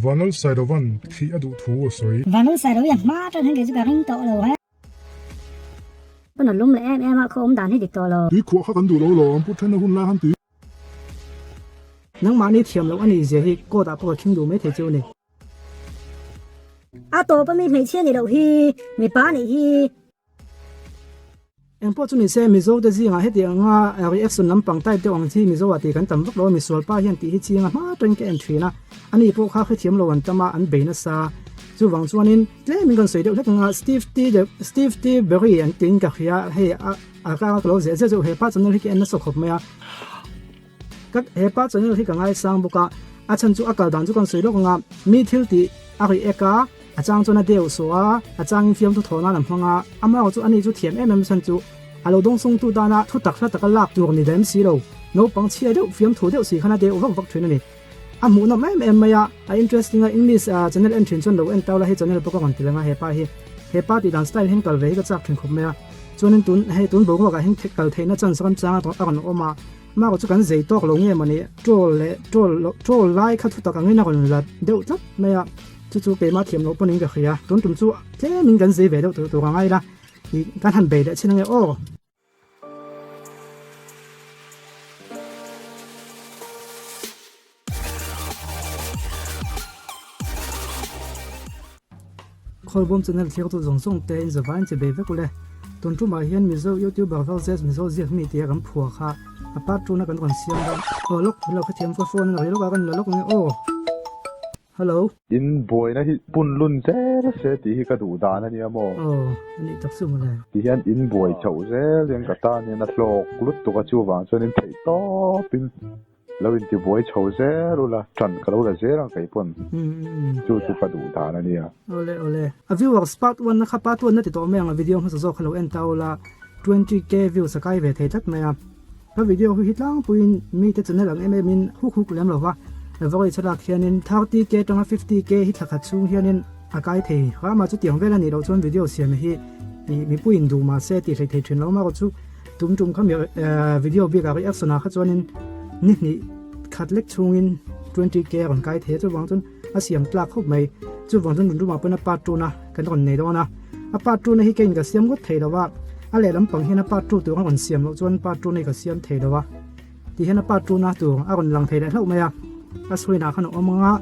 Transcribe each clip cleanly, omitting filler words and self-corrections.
Vanlalsailova'n thih a duh thu a sawi. Vanlalsailo hi a hma atang hian kei chu ka ring tawh lo he. Hun a lum leh em em a, khaw awm dan hi dik tawh lo. Tui khuah kha kan duh lo lawm, Pu Thena hun lai khan tui. Nangmahni thiam loh a nih zia hi court ah pawh ka khing duh mai thei chu a ni. A tawp a mi hmeichhia nih loh hi, mipa nih hi. Engpawh chu nise Mizo te zingah heti anga reaction lampang type deuh ang chi Mizo ah tih kan tam vak lo a, misual pa hian tih hi ching a hma atangin ka en thin a, ani pawh kha hrethiam lo an tam a, an bei nasa. Chuvang chuanin tlemin kan sawi deuh hlek anga Steve T Steve T Berry an tiin ka hria hei a a kanga ka lo zeh zeh zeuh hepa channel hi ka en nasa khawp mai a, ka hepa channel hi ka ngaisang bawk a, a chhan chu a kal dan chu kan sawi lawk anga mi thil tih a react a, A chang chuan a deuh sawh a, a changin fiamthu thaw nan a hmang a, amaherawh chu ani chu thiam em em chhan chu a lo dawngsawngtu tana thu tak hla taka lak tur ni lem si lo, naupang chhia deuh fiamthu deuh si khan a deuh vak vak thin a ni. A hmuhnawm em em mai a, a interesting a, English channel en thin chuan lo en tau la hei channel pawh ka rawn ti leng a hepa hi hepa tih dan style hian kal ve hi ka chak thin khawp mai a, chuanin tun hei tun boruakah hian kal theihna chance ramchang a rawn awm a, amaherawh chu kan zei tawk lo nge mawni troll leh troll loh troll lai kha thutak angin a rawn la deuh tlat mai a. Chu chu keimah thiam loh pawhin ka hria, tun tum chu tlemin kan zei ve deuh tur tur a ngai la, ih kan han bei leh chin ange aw. Khawlbawm channel thlir tu zawng zawng te in zavain che bei vek ule. Tun tumah hian Mizo YouTuber versus Mizo ziak mi tia kan phuah kha a part 2 na kan rawn siam dawn. Aw lawk, lo khathiam ka phone a ri lawk a kan la lawk ange aw. Hello. In buaina hi pun lun zel se tih hi ka duh dan a nia maw? Aw, a nih tak chu mawle. Ti hian in buai chhoh zel hian ka tan hian a hlawk lutuk a, chuvang chuan in theih tawp in lo in ti buai chho zel ula, ṭan ka lo la zel ang kei pawn. Chu chu ka duh dan a nia. Awle awle. A viewers part one na kha part one na ti tawh mai ang a video hmasa zawk kha lo en ta ula 20k views a kai ve thei tlat mai a. Ka video hi tlangpuiin mite channel ang em em in huk huk lem lova, average a lak hianin 30k atanga 50k hi thla khat chhung hianin a kai thei hram a, chutiang vel a nih loh chuan video siam hi ih mipuiin duh mah se tih hleih thei thin lo marawh chu tum tum kha mi video bik ah reaction ah kha chuanin ni hnih khat lek chhungin 20k a rawn kai thei a, chuvang chuan a siam tlak khawp mai, chuvang chuan run rumah pawn a part 2 na kan rawn nei dawn a. A part 2 na hi keiin ka siam ngawt thei lo a, a lehlam pang hian a part 2 tur a rawn siam loh chuan part 2 na hi ka siam thei lo a, ti hian a part 2 na tur a rawn lang thei leh hlauh mai a, a screen ah khan a awm ang a,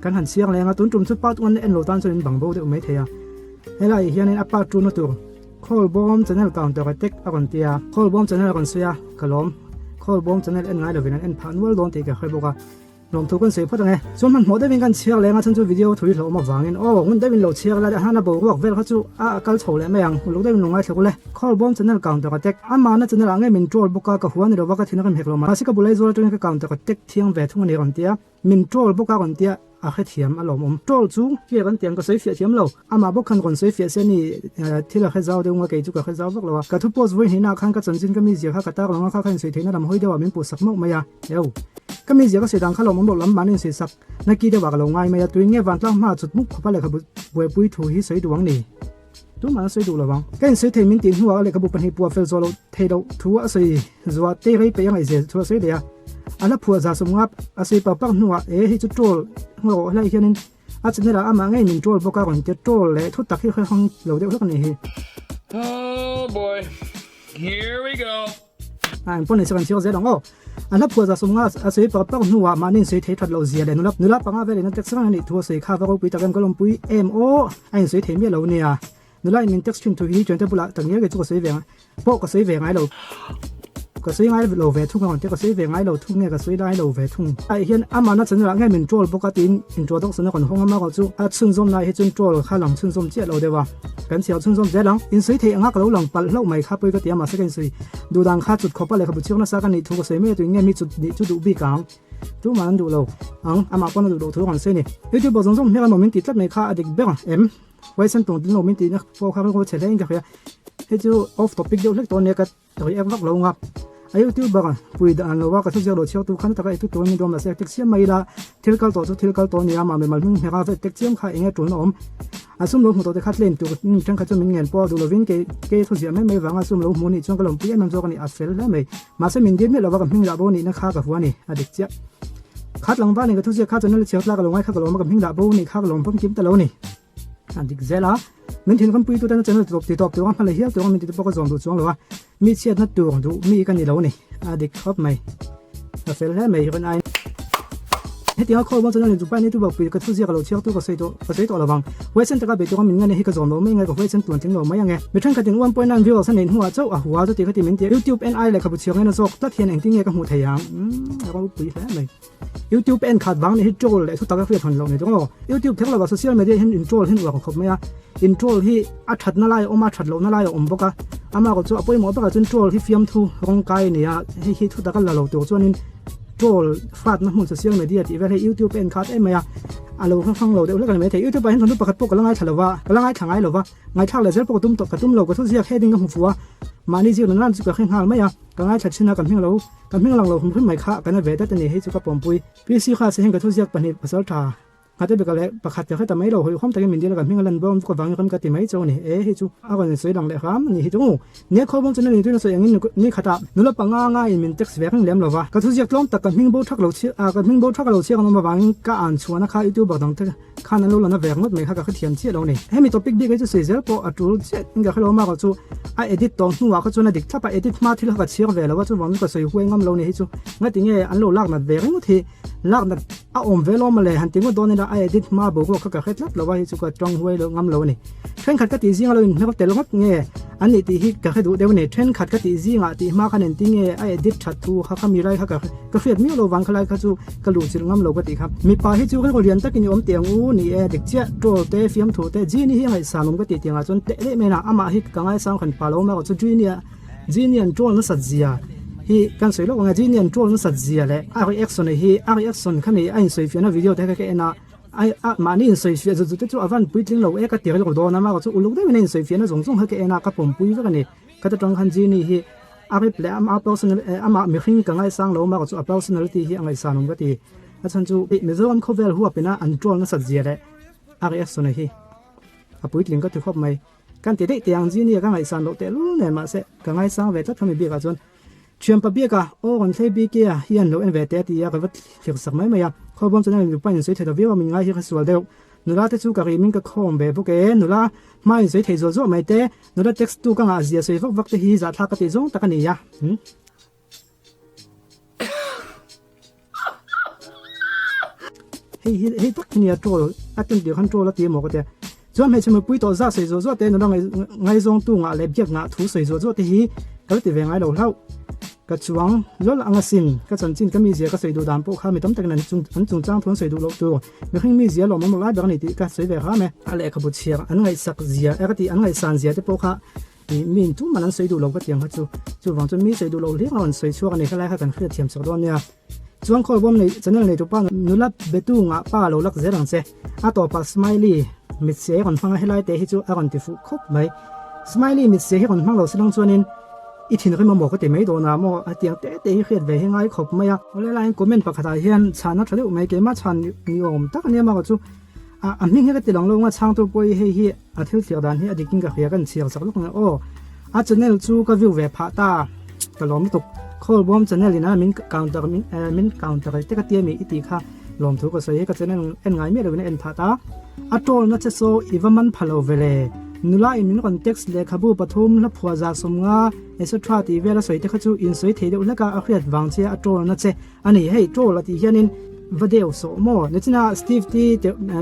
kan han chiang leng a, tun tum chu part 1 na en lo tan chuan in bang bo deuh mai thei a, helai hianin a part 2 na tur Khawlbawm channel counter attack a rawn ti a, Khawlbawm channel a rawn sawi a, ka lawm, Khawlbawm channel en ngai lovin an en phah nual dawn tih ka hre bawk a. Lawmthu kan sawi phawt ang e. Chuan hmanhmawh deuhin kan chhiar leng a, chhan chu video thui hlauhawm avangin aw ngun deuhin lo chhiar la han a boruak vel kha chu a kal chho leh mai ang. Uluk deuhin lo ngaithla kul e. Khawlbawm channel counter attack. Amahna channel ah nge min troll bawk a, ka hua ni lova ka thin a rem hek lo mahse ka bulai zual atangin ka counter attack thiang ve thung a ni rawn ti a, min troll bawk a rawn ti a, a hrethiam a lawmawm. Troll chu clear an ti ang ka sawi fiah thiam lo. Amah bawk khan rawn sawi fiah se ni thil a hre zau deuh nga kei chu ka hre zau vak lo a. Ka thu post vawi hnihna ah khan ka chanchin ka mizia kha ka tar lo nga kha kha insawi theihna lam hawi deuh ah min puh sak mauh mai a. Eo. Ka mizia ka sawi dan kha lawmawm loh lam mahni insawi sak na ki deuh ah ka lo ngai mai a. Tuin nge vantlang hma ah chut muk khawp a lehkhabu buaipui thu hi sawi duh ang ni? Tumah an sawi duh lo ang. Ka insawi thei min tih hnuah a lehkhabu pahnih puah fel zawh loh thei loh thu a sawi zuah te rei peih a ngaihzel thu a sawi leh a. A hla phuah za sawm ngap a sawi pak pak hnuah e hei chu troll ngaw hlai hianin A channel ah amah ngei min troll bawk a rawn ti troll leh thu tak hi hrehawm lo deuh hlek a nih hi. Oh boy, here we go. A engpawh nei se kan chhiar zel ang aw. A hla phuah za sawmnga a sawi pak pak hnuah mahni insawi thei that loh zia leh nula nula panga velin a text reng a nih thu a sawi kha va ropui tak em ka lawmpui em aw a insawi thei miah lo nia. Nula in min text thin thu hi thiante bulah tak ngial kei chu ka sawi ve pawh ka sawi ve ngai lo. Ka sawi ngai lo ve thung a rawn ti a, ka sawi ve ngai lo thung nge ka sawi lai lo ve thung. Ai hian amahna channel ah nge min troll bawk a tiin introduction a rawn hawng a marawh chu a chhunzawm lai hi chuan troll kha lang chhunzawm chiah lo deuh a, kan chhiar chhunzawm zel ang. Insawi theih anga ka lo lang palh hlauh mai kha pawi ka ti a mahse ka insawi duh dan kha chut khawpa lehkhabu chhiar nasa ka nih thu ka sawi mai a tuin nge mi chut nih chu duh bik ang tumah an duh lo ang amah pawn a duh loh thu a rawn sawi a ni. Youtuber zawng zawng hmel a nuam min tih tlat mai kha a dik ber em? Huaisen tawng ding lo min tihna pawh kha rilru chhe hle in ka hria. Hei chu off topic deuh hlek tawh a nia ka react vak lo nga. A youtuber pui dan lo a ka thuziak lo chhiar tu khan taka eitu tur in min dawm la se tek chiam mai ila thil kal tawh chu thil kal tawh a nia mah mimal hming hmeh a tek chiam kha enge tulna awm. A sum lo hmu tawh te kha claim tur thenkhat chu min ngen pawh a duh lovin kei kei thuziah mai mai vanga sum lo hmu nih chuan ka lawmpui em em zawk a ni a fel hle mai. Mahse min dil miah lova ka hming lah bo nihna kha ka hua a ni a dik chiah. Kha tlangval in ka thuziak kha channel chhiar tlak a lo ngai kha ka lawm a ka hming dah bo nih kha ka lawm famkim ta lo ni. A dik zel a, min thinrim pui tute na channel tawp ti tawp tur a hma leh hial tur a min ti te pawh ka zawm duh chuang lo a, mi chhiatna tur duh mi ka ni lo ni. A dik khawp mai. Ka fel hle mai rin aiin. Hetianga khawl bawng channel in Dubai nei tu bak pui ka thuziak a lo chhiar tu ka sawi tawh ka sawi tawh lo vang. Huaisen taka bei tura min ngan hi ka zawm lo mai ngai ka huaisen tluan tling lo mai ang e. Mi thenkhatin 1.9 viewers a neih hnuah chauh a hua chuti khati min ti a YouTube en ai lehkhabu chhiar ngaina zawk tlat hian engtin nge ka hmuh thei ang umm a ropui hle mai. YouTube en khat vang nih hi troll leh thu tak a hriat hawn loh ni tawng aw. YouTube kher lova social media hian in troll hian uar khawp mai a. In troll hi a thatna lai a awm a, that lohna lai a awm bawk a. Amah erawh chu a pawimawh berah chuan troll hi fiamthu rawng kai a ni a, hei hi thu taka la lo tur chuanin troll hratna hmun social media tih vel hi YouTube en khat em mai a, a lo hrang hrang lo deuh hlek a ni maithei. YouTube ah hian thawnthu pakhat pawh ka la ngaithla lo va, ka la ngaithla ngai lo va, ngaithlak leh zel pawh ka tum tawh, ka tum lo, ka thu ziak heading ka hmu fuh a, mahni ziak nan lan chu ka hre nghal mai a, ka ngaithla thin a, ka hming lo. Ka hming lang lo hum hrim mai kha ka na ve dat a ni, hei chu ka pawmpui. PC kha se hian ka thuziak pahnih pasal tha nghate bik leh pakhat ka hre ta mai lo, hawihhawm takin min dil a ka hming a lan bawm vuk avangin ram ka ti mai chauh a ni. E hei chu a rawn sawi lang leh hram a ni hi chu. Nia khawbawm chuan a ni tuin a sawi angin ni khatah nula panga ngaiin min text ve reng lem lo va. Ka thuziak tlawm tak ka hming bo thak lo chhiar a ka hming bo thak lo chhiar an awm avangin ka an chhuahna kha youtuber dang te khan an lo la na ve ngawt mai kha ka hrethiam chiah lo ni. Hemi topic bik hi chu sawi zel pawh a tul chiah in ka hrelo mak chu a edit tawh hnuah kha chuan a dik thlap a, edit hma thil kha ka chhiar ve lo a chuvang chu ka sawi huai ngam lo ni hi chu ngati nge an lo lak nat ve ringawt hi lak nat a awm ve lawm mawle han ti ngawt dawn ila a edit hma boruak kha ka hre tlat lo a hei chu ka tawng huai lo ngam lo a ni. Thenkhat ka tih zingah lo inhmer tel ngawt nge an nih tih hi ka hre duh deuh a ni. Thenkhat ka tih zingah tih hma khan engtin nge a edit that thu kha kha mi lai kha ka Ka hriat miah lo vang khalai kha chu ka luh chilh ngam lo ka tih kha. Mipa hi chu rilru lian takin i awm teh ang u ni e, dik chiah, troll te, fiamthu te, Genie hi a ngaihsan awm ka tih tiangah chuan teh leh mai a, amah hi ka ngaisang khan pa lo mai chu Genie a Genie an troll nasat zia hi kan sawi lawk ang e, Genie an troll nasat zia leh a reaction hi a reaction kha ni a insawifiahna video te kha ka en a, ai a mahni insawifiah zut zut te chu a van puitling lo e ka ti rilru dawn a, amah chu uluk deuhin a insawifiahna zawng zawng kha ka en a, ka pawmpui vek a ni. Khata tang khan Genie hi a rip leh ama personal eh amah mihring ka ngaisang lo mah chu a personality hi a ngaihsan awm ka ti. A chhan chu Mizoram khawvel huapin a an troll nasat zia leh a reaction hi a puitling ka ti khawp mai. Kan ti daih teh ang Genie ka ngaihsan loh tehlul nen mahse ka ngaisang ve tlat khami bikah chuan Thianpa biaka aw rawn thlei BK a hian lo en ve teh a ti a ka va thlir sak mai mai a. Khawlbawm chuan a nupa in sawi thei ta viau a min ngai hi ka sual deuh. Nula te chu ka rim in ka khawm ve bawk e nula hma in sawi thei zual zuah mai te. Nula text tu ka ngah zia sawi vak vak te hi zahthlak ka tih zawng tak a ni a. Hei hi hei tak hi nia troll a ten tir khan troll a ti emaw ka tia. Chuan hmeichhe mipui tawh zah sawi zuah zuah te nula ngaizawng tu ngah leh biak ngah thu sawi zuah zuah te hi ka la ti ve ngai lo hlauh. Ka chuang lawlh ang asin, ka chanchin ka mizia ka sawi duh dan pawh kha mi tam takin an chung an chungchang thu an sawi duh loh tur. Mihring mizia lawmawm lai ber a ni tih ka sawi ve hram e. A lehkhabu chhiar an ngaihsak zia er tih an ngaihsan zia te pawh kha ih mi in tumah an sawi duh lo ka tiang kha chu. Chuvang chuan mi sawi duh loh hliang a rawn sawi chhuak a ni kha lai kha kan hriat thiam chak dawn nia. Chuan khawlbawm nei channel nei tupa nula betu ngah pa lo lak zel ang che. A tawpah smiley mit se a rawn hmang a helai te hi chu a rawn ti fuh khawp mai. Smiley mit se hi rawn hmang lo si lang chuanin i thinrim amaw ka ti mai dawn a maw a tiang te te hi hriat ve hi ngai khawp mai a. Awle laiin comment pakhatah hian chhan a tha deuh mai keimah chhan ni awm tak a nia maw chu a a hming hi ka ti lang lo anga chhang tu pawh hi hei hi a thil thlir dan hi a dik in ka hria ka inchhir chak lawk nia aw a channel chu ka view ve phah ta ka lawm lutuk khawlbawm channel in a min counter min min counter te ka tia mi i tih kha lawmthu ka sawi hi ka channel en ngai miah lovin a en phah ta a troll na che saw i va man pha lo vele nula in min rawn text lehkhabu pathum hla phuah za sawmnga etc tih vel a sawi te kha chu in sawi thei deuh hlek a a hriat vang che a troll na che a ni hei troll a tih hianin va deuh sawh maw nichina Steve ti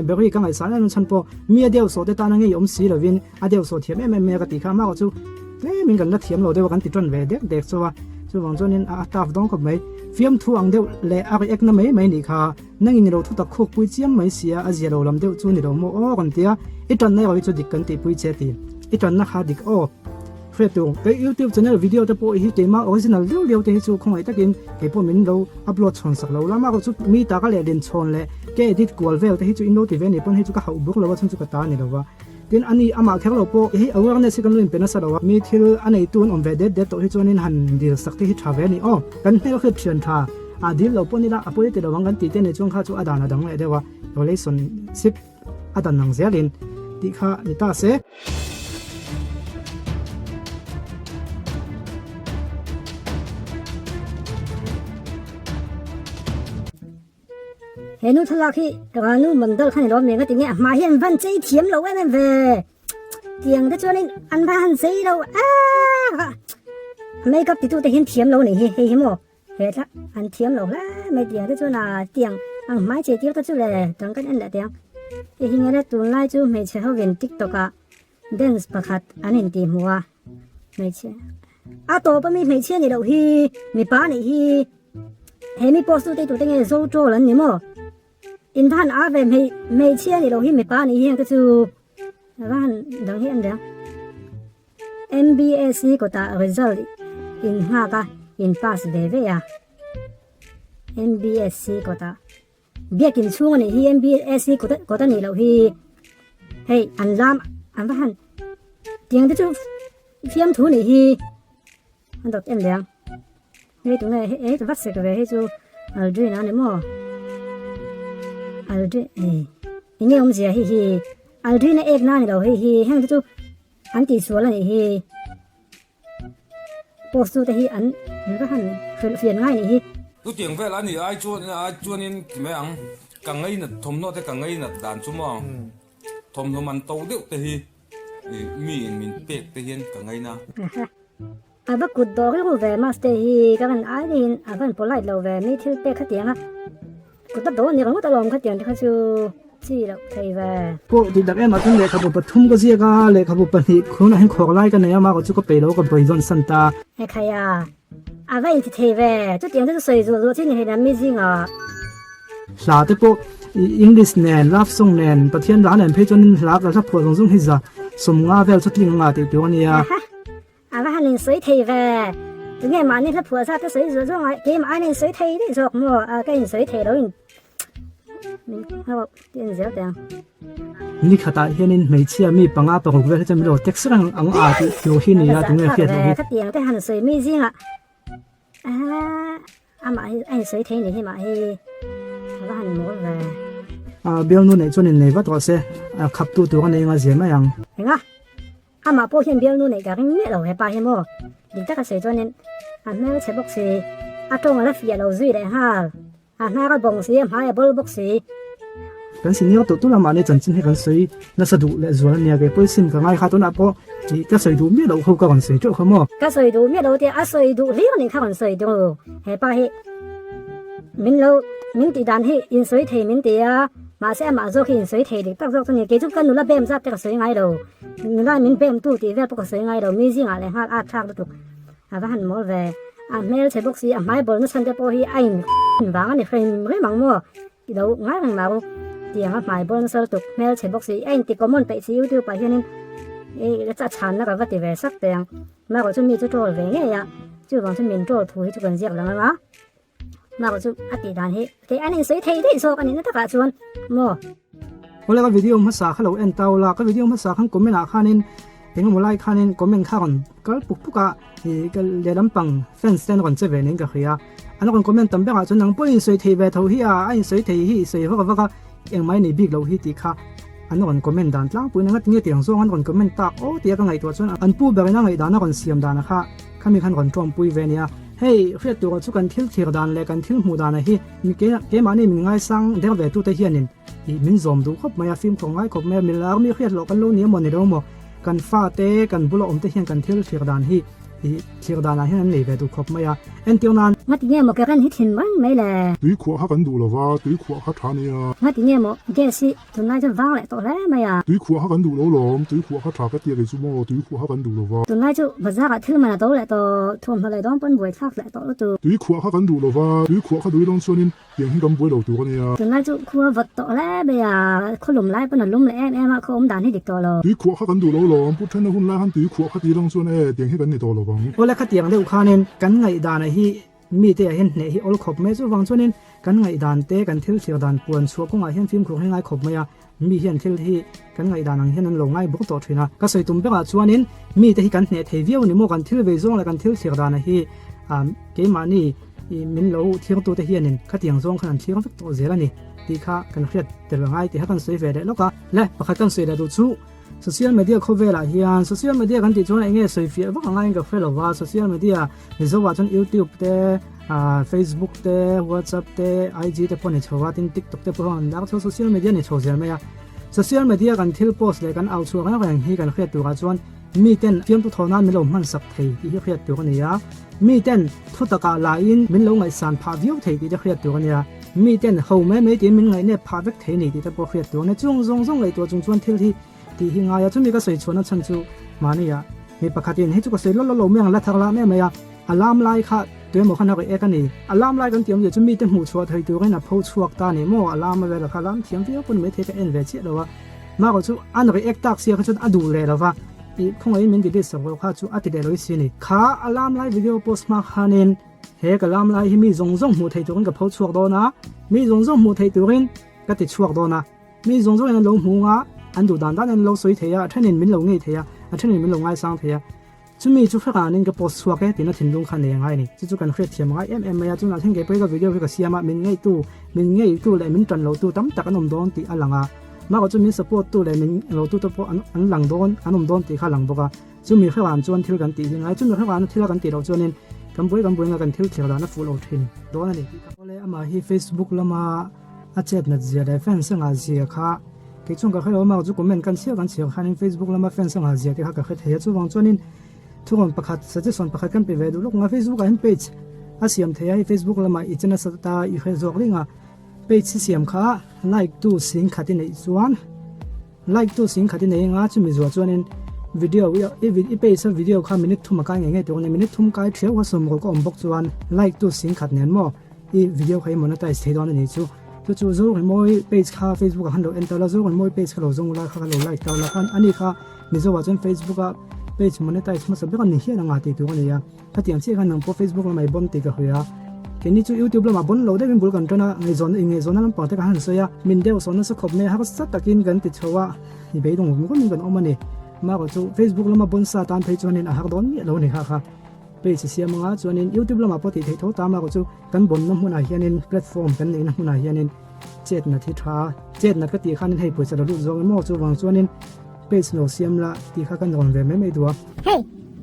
Berry ka ngaihsan em chhan pawh mi a deuh sawh te tana ngei awm si lovin a deuh sawh thiam em em mai a ka tih kha amah chu tlemin kan la thiam lo deuh a kan ti tan ve dek dek chu a chuvang chuanin a taf dawng khawp mai fiamthu ang deuh leh a react na mai mai nih kha nangin ni lo thu tak khuk pui chiam mai sia a zia lo lam deuh chu ni lo maw aw kan tia i tanna erawh hi chu dik kan tih pui che ti i tanna kha dik aw Hriattu, kei YouTube channel video te pawh hi keimah original deuh deuh te hi chu khawngaih takin kei pawh min lo upload chhawn sak lo la, mah erawh chu mi taka leh din chhawn leh ke edit kual vel te hi chu in lo ti ve ni pawn hei chu ka hauh bawk lo a chhan chu ka ta a ni lo va. Tin ani amah kher lo pawh hei awareness hi kan lo inpe nasa lo a, mi thil a neitu an awm ve det det tawh hi chuanin han dil sak te hi tha ve a ni aw. Kan hmel hriat thian tha a dil lo pawh nila a pawi ti lo ang kan tih te ni chuan kha chu a dan a dang leh deuh a, relationship a dan ang zelin tih kha ni ta se. He nu thlalak hi Ranu Mandal kha ni lo mi nga tinge a hma hi an van chei thiam lo em em ve. Tiang te chuanin an va han chei lo a makeup titu te hian thiam lo ni hi hei hi maw he thla an thiam lo hle mai tiang te chuan a tiang ang hmai chei tir te chu le dang kan en leh tiang hei hi nge le tunlai chu hmeichhe hovin tiktok ah dance pakhat an intih hmuh a hmeichhia a tawp ami hmeichhia ni loh hi mipa nih hi he mi post tu te tute nge zo troll an ni maw in va han a ve hmei hmeichhia ni loh hi mipa nih hi heng te chu va han dang hi an reng MBSC kawtah result in nghak a in pass ve ve a MBSC kawtah Biakin chhung a nih hi MBSC kawt kawt a nih loh hi hei an lam an va han tiang te chu fiamthu nih hi an dawt em leh ang hei tunge hei va sek ve hei chu Aldrin a ni maw Aldrin ei enge awmzia hei hi Aldrin a ek na a ni lo hei hi heng te chu an tihsual a nih hi. Post tu te hi an va han hrilh fian ngai nih hi. Chutiang vel a nih ai chuan ai chuanin ti mai ang, ka ngainat thawmhnaw te ka ngainat dan chu maw thawmhnaw man to deuh te hi mi in min pek te hian ka ngaina. A va kut dawh rilru ve maste hi ka van ai niin a van polite lo ve mi thil pek khatiang a. Kut a dawn ni ringawt alawm khatiang te kha chu chi loh thei ve. Pawh tih tak em ah chuan lehkhabu pathum ka ziak a, lehkhabu pahnih khunah hian khawk lai ka nei a, mahka chu ka peih lo ka beidawn san ta. He khai a, a va inti thei ve, chutiang te chu sawi zuah zuah chi ni hei mi zingah. Hla te pawh English nen, love song nen, Pathian hla nen phei chuanin hla ka hla phuah zawng zawng hi za sawmnga vel chu tling anga tih tur a nia. A va han insawi thei ve. Tunge mahni hla phuah zat te sawi zuah zuah ngai keimah aiin a insawi thei daih zawk maw a ka insawi thei lo in min hauh ti en zel teh ang. Ni khatah hianin hmeichhia mi panga paruk vel hi chuan min lo text reng ang a tih tur hi nia tunge hriat loh hi. Khatiang te han sawi mi zingah amah hi a insawi thei ni hi mah hi a va han mawl ve. Bialnu neih chuan innei vat rawh se khaptu tur a nei nga zia mai ang. Enga? Amah pawh hian bialnu neih ka ring miah lo hepa hi maw? Dik taka sawi chuanin a hmel chhe bawk si, a tawng a la fiah lo zui leh nghal, a hnar a bawng si, a hmai a bawl bawk si. Kan senior tawh tula mahni chanchin hi kan sawi nasa duh leh zual ania kei pawh sim ka ngai kha tunah pawh ih ka sawi duh miah loh ho ka rawn sawi teuh kha maw. Ka sawi duh miah lo tia a sawi duh hlir anih kha rawn sawi duh hepa hi min lo min tih dan hi insawi thei min ti a mahse amah zawk hi insawi thei dik tak zawk chu ni kei chu ka nula bem zat te ka sawi ngai lo. Nula min bem tu tih vel pawh ka sawi ngai lo, mi zingah leh nghal at thlak lutuk a va han mawl ve. A hmel chhe bawk si, a hmai bawlna chhan te pawh hi a in vang a ni hrim hrim ang maw ti lo ngai reng mah u. Tiang a hmai bawl nasa lutuk, hmel chhe bawk si, a in ti common peih si YouTube ah hianin i a chhanna ka va ti ve sak teh ang. Marawh chu mi chu troll ve ngei a, chuvang chu min troll thu hi chu kan ziak lang ang a. Marawh chu a tih dan hi thei an insawi thei daih zawk a nihna takah chuan maw. Awle ka video hmasa kha lo en tau la, ka video hmasa khan comment ah khanin engemaw lai khanin comment kha rawn kal puk puk a, ih ka lehlam pang fans te an rawn che ve niin ka hria. An rawn comment tam berah chuan nang pawh i insawi thei ve tho hi a, a insawi thei hi i sawi vak vak a, engmah i nei bik loh hi tih kha an rawn comment dan tlangpuiin a ngatinge tiang zawng an rawn comment tak aw tia ka ngaihtuah chuan an pu berin a ngaihdan a rawn siam dan a kha khami khan rawn tawmpui ve a nia. Hei, hriat turah chu kan thil thlir dan leh kan thil hmuh danah hi mi ke keimahni min ngaisang der ve tute hianin ih min zawm duh khawp mai a, fimkhur ngai khawp mai a, milar mi hriat loh kan lo ni emaw ni lo maw, kan fate kan bula awmte hian kan thil thlir dan hi ih thlir danah hian an nei ve duh khawp mai a, entir nan. Ngati nge maw current hi thin reng mai le? Tui khuah kha kan duh lova, tui khuah kha tha nia. Ngati nge maw gas hi Tunlai chuan vang leh tawh hle mai a. Tui khuah kha kan duh lo lawm, tui khuah kha tha ka tia kei chu maw, tui khuah kha kan duh lo va. Tunlai chu bazar ah thil man a to leh tawh, thuamhnaw leh dawn pawn buai thlak leh tawh lutuk. Tui khuah kha kan duh lo va, tui khuah kha duh ilawng chuanin tiang hi kan buai lo tur a nia. Tunlai chu khua vawt tawh hle mai a, khaw lum lai pawn a lum leh em em a, khaw awm dan hi dik tawh lo. Tui khuah kha kan duh lo lawm, pu thena hun lai khan tui khuah kha ti ilawng chuan e, tiang hi kan ni tawh lo vang. Awle khatiang deuh khanin kan ngaihdanah hi Mite ah hian hneh hi awl khawp mai chuvang chuanin kan ngaihdan te kan thil thlir dan puan chhuah kawngah hian fimkhur hi ngai khawp mai a, mi hian thil hi kan ngaihdan ang hian an lo ngai bawk tawh thin a. Ka sawi tum berah chuanin mite hi kan hneh thei viau a ni maw, kan thil vei zawng leh kan thil thlir danah hi keimahni min lo thirtute hianin khatiang zawng khan an thlir vek tawh zel a ni tih kha kan hriat tel a ngai tih kha kan sawi ve leh lawk a. Le pakhat kan sawi leh duh chu. Social media khawvelah hian social media kan tih chuan eng nge sawi fiah vak angaiin ka hre lo va, social media Mizoah chuan YouTube te, Facebook te, WhatsApp te, IG te pawh a ni chho a, tin TikTok te pawh an lar chho social media a ni chho zel mai a. Social media kan thil post leh kan au chhuak reng reng hi kan hriat turah chuan miten fiamtu thaw nan min lo hmansak thei tih hi hriat tur a ni a, miten thu takah lahin min lo ngaihsan phah viau thei tih te hriat tur a ni a. Mi ten ho mai mai tiin min ngaihnep phah vek thei ni tih te pawh hriat tur a ni. Chung zawng zawng ngaihtuah chung chuan thil hi tih hi ngai a, chumi ka sawi chhuahna chhan chu mahni ah mi pakhatin hei chu ka sawi lawlh lawlh lo mai ang la thar la mai mai a, a lam lai kha tuemaw khan a rawn ek a ni. A lam lai kan tih awmzia chu mite hmuh chhuah thei turin a pho chhuak ta ni maw, a lam a vel kha lam thiam viau pawn maithei ka en ve chiah lo a, mahrawh chu an rawn ek tak sia kha chuan a duh leh lo va, ih khawngaihin min delete sak rawh kha chu a ti leh lo i si ni. Kha a lam lai video post hma khanin. He ka lam lai hi mi zawng zawng hmuh theih turin ka pho chhuak dawn a, mi zawng zawng hmuh theih turin ka ti chhuak dawn a. Mi zawng zawngin an lo hmu nga, an duh dan danin an lo sawi thei a, a thenin min lo ngei thei a, a thenin min lo ngaisang thei a. Chumi chu hrekanin ka post chhuak e tina thinlung kha nei angai a ni. Chu chu kan hriat thiam angai em em mai a, chunah thleng kei pawh hi ka video hi ka siam a, min ngeitu, min ngeitu leh min tan lotu tam tak an awm dawn tih a lang a. Mahrawh chu min support tu leh min lotu te pawh an an lang dawn, an awm dawn tih kha a lang bawk a. Chumi hrevan chuan thil kan tih hi ngai, chumi hrevan thil a kan tih loh chuanin kan buai kan buai nga kan thil thlir dan a fuh lo thin dawn a ni tih kha. Awle amah hi Facebook lama a chet nat zia leh fans a ngah zia kha kei chuan ka hre lo amah chu comment kan chhiar kan chhiar khanin Facebook lama fans a ngah zia te kha ka hre thei a chuvang chuanin thurawn pakhat suggestion pakhat kan pe ve duh lawk nga Facebook ah hian page a siam thei a hei Facebook lamah i che nasa ta i hre zawk ring a page hi siam kha like tu sing khat i neih chuan Like tu sing khat i nei anga chumi zuah chuanin video i i page a video kha minute thum a kai ngei ngei tur a ni minute thum kai theu kha sawm rawh ka awm bawk chuan like tu sing khat nen maw i video kha i monetize thei dawn a ni chu chu chu Zorinmawi page kha Facebook ah khan lo enter la Zorinmawi page kha lo zawng ula kha lo like ta ula khan ani kha Mizo ah chuan Facebook a page monetize hmasa ber a ni hian anga tih tur a ni a. Khatiang chiah khan nang pawh Facebook lamah i bon tih ka hria. Keini chu YouTube lamah bon lo deuhin bul kan tan a, ngaihzawn ingaihzawnna lampang te ka han sawi a, min deuh sawn nasa khawp mai a, harsa takin kan ti chho a, i beidawng rum rumin kan awm a ni. Mahrawh chu Facebook lama bon sa tan phei chuanin a har dawn miah lo a ni kha kha. Page siam anga chuanin YouTube lamah pawh tih theih tho ta mahrawh chu kan bonna hmunah hianin platform kan neihna hmunah hianin chetna thi tha chetna ka tih khanin hei pawisa la lut zawng emaw chuvang chuanin page lo siam la tih kha kan rawn ve mai mai duh a. Hei!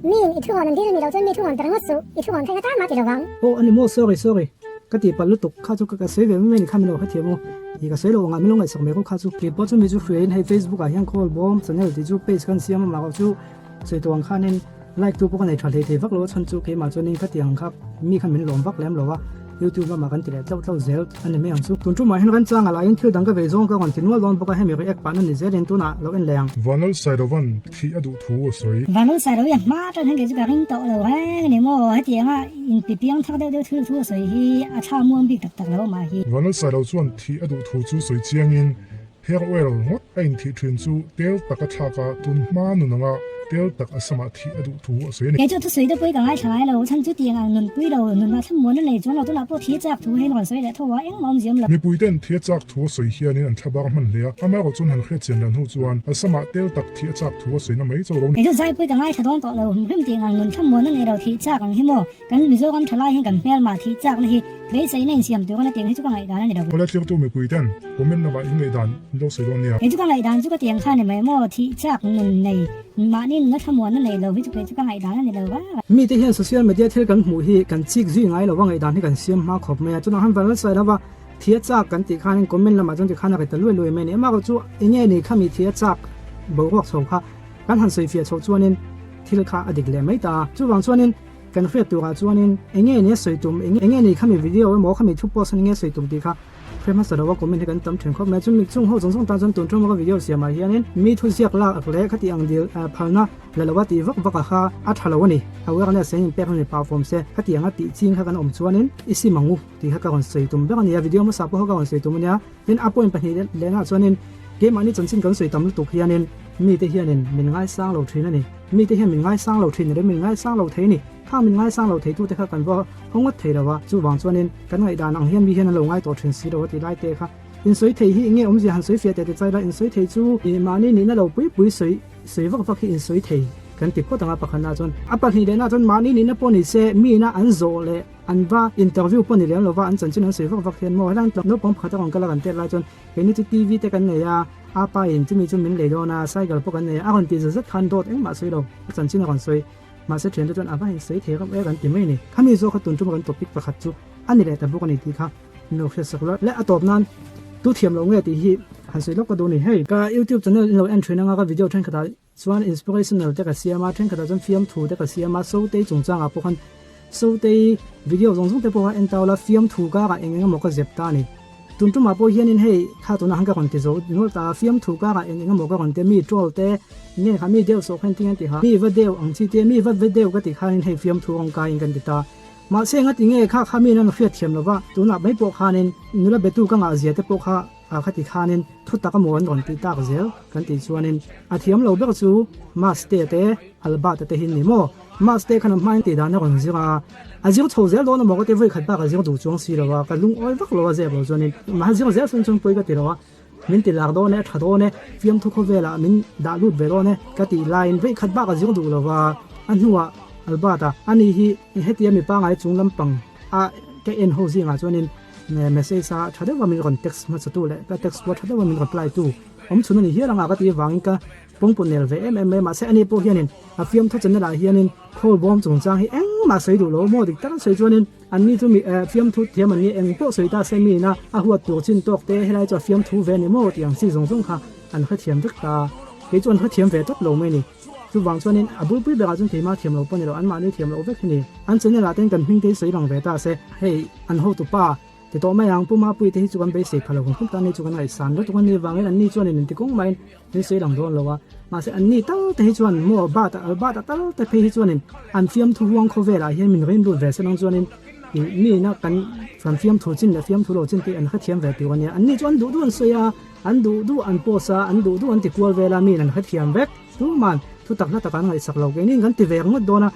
Miin i thuhawn an dil ni lo chuan mi thuhawn ta ringawt suh, i thuhawn theihna tan mah ti lo vang. Aw a ni maw, sorry sorry, ka tih palh lutuk, kha chu ka sawi ve mai mai ni kha min lo hrethiam u, ih ka sawi lo angah min lo ngaihsak mai rawh kha chu. Keipawh chu mi chu hriain hei Facebook ah hian call bawm channel tih chu page kan siam a mah erawh chu sawi tawh ang khanin like tu pawh ka nei tha hlei thei vak lo a chhan chu keimah chuanin ka ti ang kha mi khan min lawm vak lem lo a. YouTube lamah kan ti leh tlauh tlauh zel a ni mai ang chu. Tun tumah hian remchanga laiin thil dang ka vei zawng ka rawn ti nual dawn bawk a, hemi react pahna ni zelin tunah lo en leh ang. Vanlal Sairovan thih a duh thu a sawi. Vanlal Sairo hi a hma tan hian kei chu ka ring tawh lo reng a ni maw? Hetianga inpi piang thar deuh deuh thil thu a sawi hi a tha muang bik tak tak lo mah hi. Vanlal Sairo chuan thih a duh thu chu sawi chiangin Hair oil ngawt a inthih thin chu tel tak a thlak a, tun hma nun anga tel tak a samah thih a duh thu a sawi a ni. Kei chu thusawi te pawh i ka ngaithla ngai lo, chhan chu tiang ang nunpui lo, nunah thlamuan a nei chuan lo, tunah pawh thi a chak thu hei rawn sawi leh tho a, engmah awmzia awm lo. Mipui ten thi a chak thu a sawi hianin an thlabar hman hle a, amaherawh chuan han hriat chian dan hnu chuan a samah tel tak thih a chak thu a sawina mai chauh lo a ni. Kei chu zai pawh i ka ngaithla dawn tawh lo, hrim tiang ang nun thlamuan a nei lo thih chak ang hi maw, kan Mizoram thalai hian kan hmelmah thih chakna hi Beiseina insiam tur a tiang hi chu ka ngaihdan a ni lo. Awle tlirtu mipui ten comment lamah in ngaihdan in lo sawi dawn nia. Kei chu ka ngaihdan chu ka tiang kha ni mai maw, thih chak nun nei, mahni nuna thlamuanna nei lo hi chu kei chu ka ngaihdan a ni lo va. Mite hian social media thil kan hmuh hi kan chik zui ngai lo va, ngaihdan hi kan siam hma khawp mai a, chutah khan vanlal sawi lova thih a chak kan tih khanin comment lamah chuan tikhan a ri ta luai luai mai a ni. Amaherawh chu enge ni khami thih a chak boruak chho kha kan han sawi fiah chhoh chuanin thil kha a dik leh mai ta a, chuvang chuanin Kan hriat turah chuanin enge nia sawi tum, enge ni khami video emaw khami thu post enge sawi tum tih kha hre hmasa lo a comment hi kan tam then khawp mai a. Chumi chung ho zawng zawng tan chuan tun tuma ka video siamah hianin mi thu ziak lak leh khati ang dil phalna la lo a tih vak vak a kha a tha lo a ni. Awareness hian inpek na ni pah fawm se khati anga tih ching kha kan awm chuanin i sim ang u tih kha ka rawn sawi tum ber a ni a. Video hmasa pawh kha ka rawn sawi tum a nia. Tin a point pahnih lehna chuanin keimahni chanchin kan sawi tam lutuk hianin mite hianin min ngaisang lo thin a ni. Mite hian min ngaisang lo thin rem min ngaisang lo thei ni. Khang min ngaisang lo theitute kha kan va haw ngawt thei lo a, chuvang chuanin kan ngaihdan ang hian mi hian an lo ngai tawh thin si lo a ti lai te kha. Insawi thei hi enge awmzia han sawi fiah teh ti chai la, insawi thei chu mahni nihna lo pui pui sawi sawi vak vak hi insawi thei. Kan ti phawt ang a pakhatna chuan a pahnih lehna chuan mahni nihna pawh ni se miina an zawh leh an va interview pawh ni lem lova an chanchin an sawi vak vak hian maw helai naupang pakhat a rawn kal a kan tet lai chuan keini chu TV te kan nei a a pa in chumi chu min lei dawn a cycle pawh kan nei a a rawn tih zat zat khan dawt engmah sawi lo a chanchin a rawn sawi mahse thiante chuan a va in sawi thei reuh e kan ti mai a ni khami zawk kha tun tuma kan topic pakhat chu a ni leh ta bawk a ni tih kha min lo hriat sak lo leh a tawp nan tu thiam lo nge tih hi han sawi lawk ka duh a ni hei ka youtube channel in lo en thin anga ka video thenkhatah Chuan inspirational te ka siam a, thenkhatah chuan fiamthu te ka siam a, Sotei chungchangah pawh khan Sotei video zawng zawng te pawh kha en tau la, fiamthu karah eng eng emaw ka zep ta a ni. Tun tumah pawh hianin hei kha tunah khan ka rawn ti zo nual ta a, fiamthu karah eng eng emaw ka rawn ti a, mi troll te nge kha mi deuh sawh khan tinge an ti kha, mi va deuh ang chi te, mi va ve deuh ka ti khanin hei fiamthu rawng kaiin kan ti ta. Mahse engati nge kha kha mi nan hriat thiam lova, tunah mai pawh khanin nula betu ka ngah zia te pawh kha A khati khanin thu tak emaw an rawn tih tak zel kan tih chuanin a thiam lo ber chu Maste te Albert-a te hi ni maw? Maste khan a hmain tih dan a rawn zir a, a zir chho zel dawn emaw ka ti vawi khat bak a zir duh chuang si lo a, ka lungawi vak lo a zep lo chuanin mahse zir zel sawn chuan pawi ka ti lo a, min ti lak dawn e, a tha dawn e, fiamthu khawvelah min dah lut ve dawn e ka tih laiin vawi khat bak a zir duh lo a, a hnuah Albert-a ani hi hetia mi pangai chung lampang a ka en ho zingah chuanin Message a tha deuh a min rawn text hmasa tu leh ka text pawh tha deuh a min reply tu awm chhun a ni hial anga ka tih avangin ka pawngpaw nel ve em em mai mahse ani pawh hianin a fiamthu channel ah hianin khawl bawm chungchang hi engmah sawi duh lo maw dik tak an sawi chuanin anni chu mi eh fiamthu thiam an ni eng pawh sawi ta se miin a a huat tur chin tawk te helai chu a fiamthu ve a ni maw tih ang chi zawng zawng kha an hrethiam vek ta kei chu an hrethiam ve tawp lo mai a ni. Chuvang chuanin a bulpui berah chuan keimah thiam lo pawh ni lo, anmahni thiam loh vek hi ni. An channel ah ten kan hming te hi sawi lang ve ta se, hei an hotu pa ti tawh mai ang, Pu Mapuii te hi chu kan beisei pha lo kan khawp ta, ani chu kan ngaihsan lutuk a ni vangin anni chuanin inti kawng maiin min sawi lang dawn lo a, mahse anni tal te hi chuan maw Bat a Albert a tal te phei hi chuanin an fiamthu huang khawvelah hian min rin lut ve se nang chuanin ih mi ina kan kan fiamthu chin leh fiamthu lo chin te an hrethiam ve tur a nia, anni chu an duh duh an sawi a. An duh duh an post a, an duh duh an ti kual vel a, miin an hrethiam vek. Tuman thu tak hla takah an ngaihsak lo. Keini kan ti ve ringawt dawn a,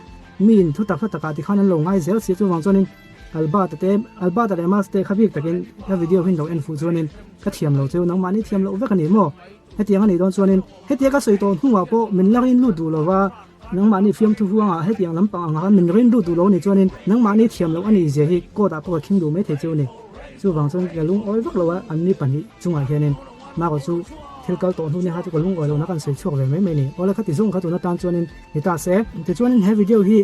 miin thu tak hla takah tikhan an lo ngai zel si. Chuvang chuanin Albert-a te, Albert-a leh Mas te kha bik takin ka video hi an lo en fuh chuanin ka thiam lo cheu, nangmahni thiam loh vek a ni maw? Hetiang a nih dawn chuanin hetia ka sawi tawh hnuah pawh min la rin lut duh lo va, nangmahni fiamthu huangah hetiang lampang angah khan min rin lut duh lo a nih chuanin nangmahni thiam loh a nih zia hi court ah pawh ka khing duh mai thei cheu a ni. Chuvang chuan ka lungawi vak lo a, anni pahnih chungah hianin Marco chu thil kal tawh hnu nia kha chu ka lungawi lohna kan sawi chhuak ve mai mai a ni. Awle khati zawng kha tuna tan chuanin ni ta se. Tichuanin he video hi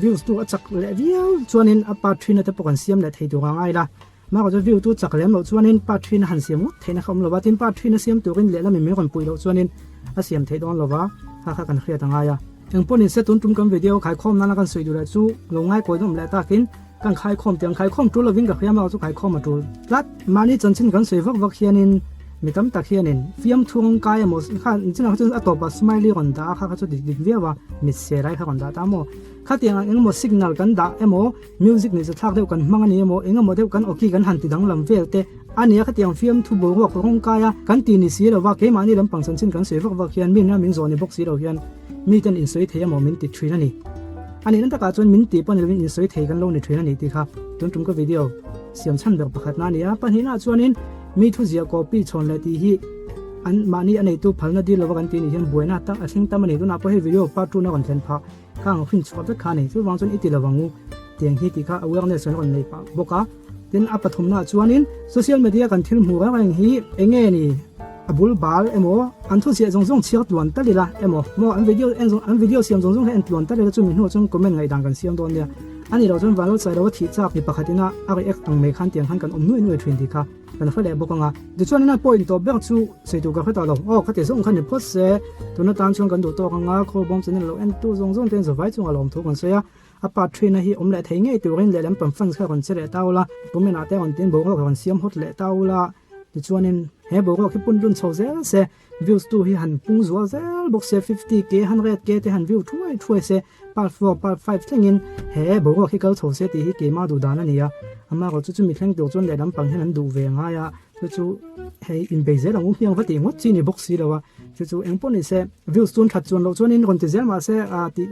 views tu a chak leh viau chuanin a part thin a te pawh kan siam leh thei tur a ngai la. Marco chu view tu chak lem loh chuanin part thin a han siam ngawt theihna kha awm lo va, tin part thin a siam turin lehlamin min rawn puih loh chuanin a siam theih dawn lo va, kha kha kan hriat a ngai a. Engpawhin se tun tum kan video khaikhawm nana kan sawi duh leh chu lo ngaikawi nawm leh takin Kan khaikhawm tiang khaikhawm tul lovin ka hriam a chu khaikhawm a tul tlat. Mahni chanchin kan sawi vak vak hianin mi tam tak hianin fiamthu rawng kai emaw kha chinah kha chuan a tawpah smiley rawn dah a kha kha chu dik dik viau a mit se lai kha rawn dah ta maw. Khatiang ang engemaw signal kan dah emaw music nih zathlak deuh kan hmang a ni emaw engemaw deuh kan awki kan han ti danglam vel te a nia khatiang fiamthu boruak rawng kai a kan ti ni si lova keimahni lampang chanchin kan sawi vak vak hian mi ina min zawh ni bawk si lo hian miten insawi thei emaw min ti thin a ni. A nihna takah chuan min tih pawh ni lovin insawi thei kan lo ni thin a ni tih kha tun tum ka video siam chhan ber pakhatna a ni a. Pahnihnaah chuanin mi thuziah copy chhawn leh tih hi an mahni a neitu phalna dil lova kan tih nih hian buaina tak a thleng tam a ni. Tunah pawh hei video part two na rawn thlen phah kha ang hrin chhuah vek kha a ni. Chuvang chuan i ti lovang u tiang hi tih kha awareness an rawn nei pah bawk a. Tin a pathumnaah chuanin social media kan thil hmuh reng reng hi eng nge ni? A bul bal emaw, an thuziah zawng zawng chhiar tluan tal ila emaw, maw an video en zawng an video siam zawng zawng hi en tluan tal ila chumi hnuah chuan comment ngaihdan kan siam dawn nia. A nih loh chuan vanlo chai lo a thih chak mi pakhat ina a react ang mai khan tiang khan kan awm nuai nuai thin tih kha kan hre leh bawk ang a. Tichuan ina point tawp ber chu sawi tur ka hre tawh lo. Aw khati zawng khan ni phawt se, tuna tan chuan kan duh tawk ang a, khawlbawm channel lo en tu zawng zawng ten zavai chungah lawmthu kan sawi a. A part thin a hi awm leh thei ngei turin lehlam pang fans kha rawn che leh ta ula, comment ah te rawn tin boruak rawn siam hawt leh ta ula, tichuanin he boruak hi pun lun chho zel se, views tu hi han pung zual zel bawk se, 50k, 100k te han view thuai thuai se, part 4, part 5 thlengin he boruak hi kal chho se tih hi keimah duh dan a ni a, amaherawhchu chu chumi thleng tur chuan lehlam pang hian an duh ve ngai a, chu chu hei inbei zel ang u hmiang va tih ngawt chi ni bawk si lo a, chu chu eng pawh ni se. Views chuan that chuan loh chuanin rawn ti zel mahse ah tih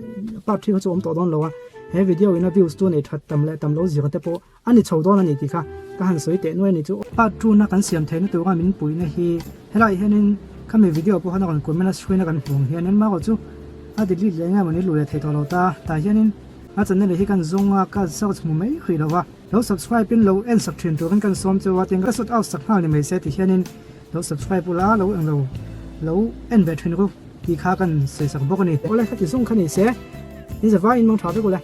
part hi kha chu awm tawh dawn lo a, he video ina views chu nei that tam leh tam lo zir te pawh a ni chho dawn a ni tih kha ka han sawi teh nuai a ni chu. Part two na kan siam theihna tura min puihna hi helaiah hianin khami video pawh khan a rawn comment a screen a kan hmuh ang hianin marawh chu A delete leh nge mawni luh leh thei tawh lo ta. Tah hianin a channel hi kan zawng a, ka search hmu mai hrih lo va. Lo subscribe in lo en sak thin turin kan sawm cheu a, tin ka shout out sak nghal ni mai se ti hianin lo subscribe ula lo eng lo lo en ve thin ru tih kha kan sawi sak bawk a ni. Awle heti zawng kha ni se, in zavaiin mang tha vek ule.